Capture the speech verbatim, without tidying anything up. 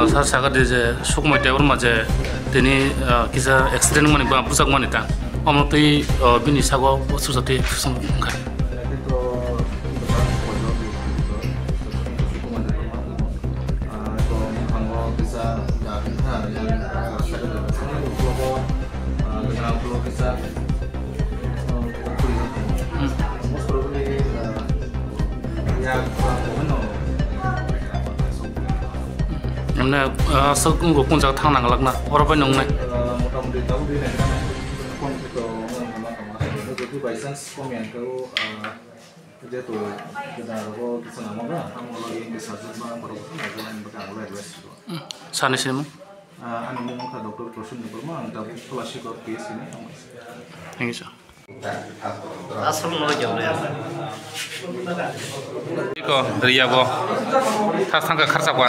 Sir sakha di je Sukumai Debbarma je tini, ah, kisa accident mani ba bujak mani ta. Omo twi, ah, bini sago sujati sung khai. Emne, ah, aswk wngkha kung jaga thang nang glak na, oro bai nung nai. Sani sini mo? Ah, ani mung wngkha Doctor Prasun Debbarma, ang tabuk Kolasikor P S C ni. Thank you, sir. Aswk no jawle. Iko, riya bo. Thas thangka kharsa kwa.